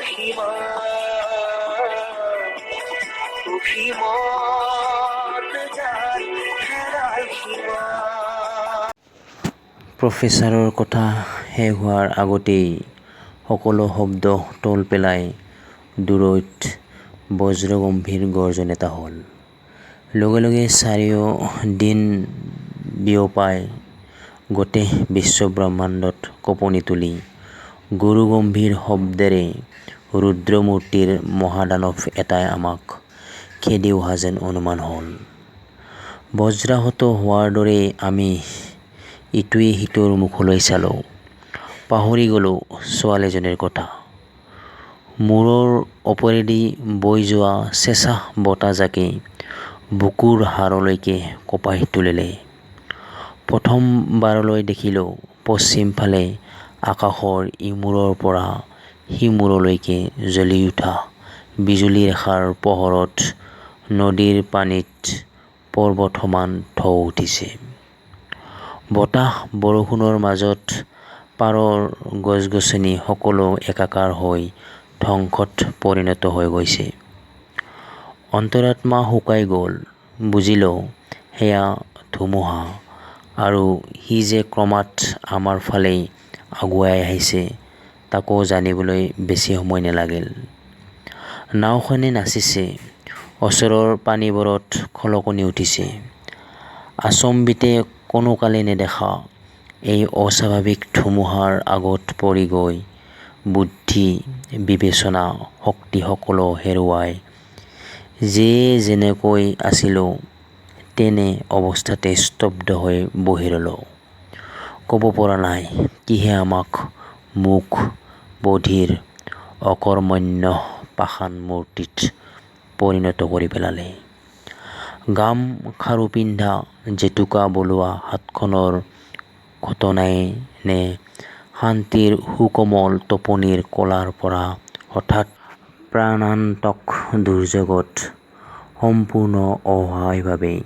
সীমা। অসীমত যাৰ হেৰাল সীমা। প্ৰফেচাৰৰ কথা শেষ হোৱাৰ আগতেই সকলো শব্দ তল পেলাই দূৰৈত বজ্ৰগম্ভীৰ গৰ্জন এটা হ'ল। লগে লগে চাৰিও দিশ বিয়পাই গোটেই বিশ্বব্ৰহ্মাণ্ডত কঁপনি তুলি গুৰুগম্ভীৰ শব্দেৰে ৰুদ্ৰমূৰ্তিৰ মহাদানৱ এটাই আমাক খেদি অহা যেন অনুমান হ'ল। বজ্ৰাহত হোৱাৰ দৰেই আমি ইটোৱে সিটোৰ মুখলৈ চালোঁ। পাহৰি গ'লোঁ ছোৱালীজনীৰ কথা। মূৰৰ ওপৰেদি বৈ যোৱা চেঁচা বতাহজাকে বুকুৰ হাড়লৈকে কঁপাই তুলিলে। প্ৰথমবাৰলৈ দেখিলোঁ, পশ্চিমফালে আকাশৰ ইমূৰৰ পৰা সিমূৰলৈকে জ্বলি উঠা বিজুলী-ৰেখাৰ পোহৰত নদীৰ পানীত পৰ্বতসমান ঢৌ উঠিছে। বতাহ-বৰষুণৰ মাজত পাৰৰ গছ-গছনি সকলো একাকাৰ হৈ ধ্বংসত পৰিণত হৈ গৈছে। অন্তৰাত্মা শুকাই গ'ল। বুজিলোঁ, সেয়া ধুমুহা আৰু সি যে ক্ৰমাৎ আমাৰ ফালেই আগুৱাই আহিছে তাকো জানিবলৈ বেছি সময় নালাগিল। নাওখনে নাচিছে, ওচৰৰ পানীবোৰত খলকনি উঠিছে। আচম্বিতে কোনোকালে নেদেখা এই অস্বাভাৱিক ধুমুহাৰ আগত পৰি গৈ বুদ্ধি বিবেচনা শক্তি সকলো হেৰুৱাই যেয়ে যেনেকৈ আছিলোঁ তেনে অৱস্থাতে স্তব্ধ হৈ বহি ৰলোঁ। ক'ব পৰা নাই কিহে আমাক মূক, বধিৰ, অকৰ্মণ্য পাষাণ মূৰ্তিত পৰিণত কৰি পেলালে। গাম-খাৰু পিন্ধা জেতুকা বোলোৱা হাতখনৰ ঘটনাই নে শান্তিৰ সুকোমল টোপনিৰ কোলাৰ পৰা হঠাৎ প্ৰাণান্তক দুৰ্যোগত সম্পূৰ্ণ অসহায়ভাৱে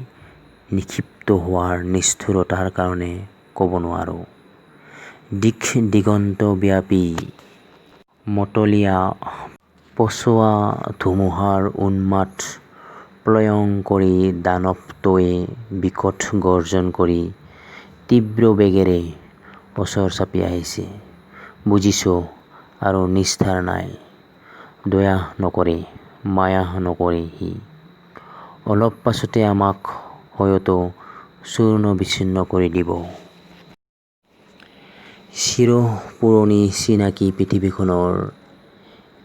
নিক্ষিপ্ত হোৱাৰ নিষ্ঠুৰতাৰ কাৰণে ক'ব নোৱাৰোঁ। দিক্-দিগন্তব্যাপী মতলীয়া পছোৱা ধুমুহাৰ উন্মাদ প্ৰলয়ংকৰী দানৱটোৱে বিকট গৰ্জন কৰি তীব্ৰবেগেৰে ওচৰ চাপি আহিছে। বুজিছোঁ, আৰু নিস্তাৰ নাই। দয়া নকৰে, মায়া নকৰে সি। অলপ পাছতে আমাক হয়তো চূৰ্ণ-বিচূৰ্ণ কৰি দিব। চিৰ পুৰণি চিনাকি পৃথিৱীখনৰ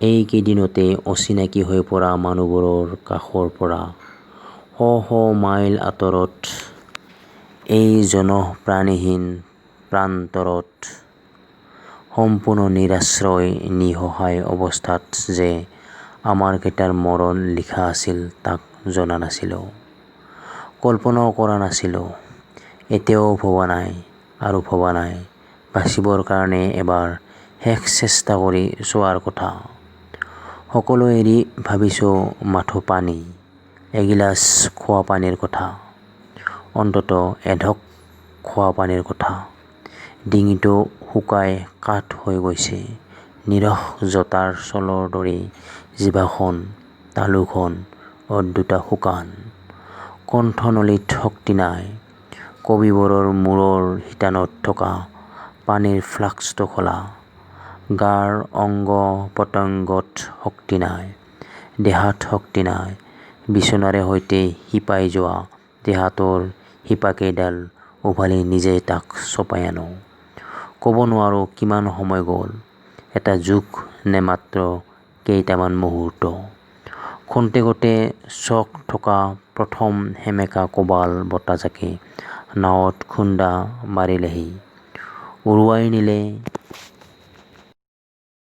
এইকেইদিনতে অচিনাকি হৈ পৰা মানুহবোৰৰ কাষৰ পৰা শ শ মাইল আঁতৰত এই জনপ্ৰাণীহীন প্ৰান্তৰত সম্পূৰ্ণ নিৰাশ্ৰয় নিঃসহায় অৱস্থাত যে আমাৰকেইটাৰ মৰণ লিখা আছিল তাক জনা নাছিলোঁ, কল্পনাও কৰা নাছিলোঁ। এতিয়াও ভবা নাই আৰু ভবা নাই বাচিবৰ কাৰণে এবাৰ শেষ চেষ্টা কৰি চোৱাৰ কথা। সকলো এৰি ভাবিছোঁ মাথোঁ পানী, এগিলাচ খোৱাপানীৰ কথা। অন্ততঃ এঢোক খোৱাপানীৰ কথা। ডিঙিটো শুকাই কাঠ হৈ গৈছে। নিৰস জোতাৰ চ'লৰ দৰে জিভাখন, তালুখন, ওঁঠ দুটা শুকান। কণ্ঠনলীত শক্তি নাই। কবিবৰৰ মূৰৰ শিতানত থকা পানীৰ ফ্লাস্কটো খোলা। গাৰ অংগ-প্ৰত্যংগত শক্তি নাই, দেহাত শক্তি নাই। বিছনাৰে সৈতে শিপাই যোৱা দেহাটোৰ শিপাকেইডাল উভালি নিজেই তাক চপাই আনো। ক'ব নোৱাৰোঁ কিমান সময় গ'ল, এটা যুগ নে মাত্ৰ কেইটামান মুহূৰ্ত। ক্ষন্তেকতে চঁক থকা প্ৰথম সেমেকা কোবাল বতাহজাকে নাৱত খুন্দা মাৰিলেহি, উৰুৱাই নিলে।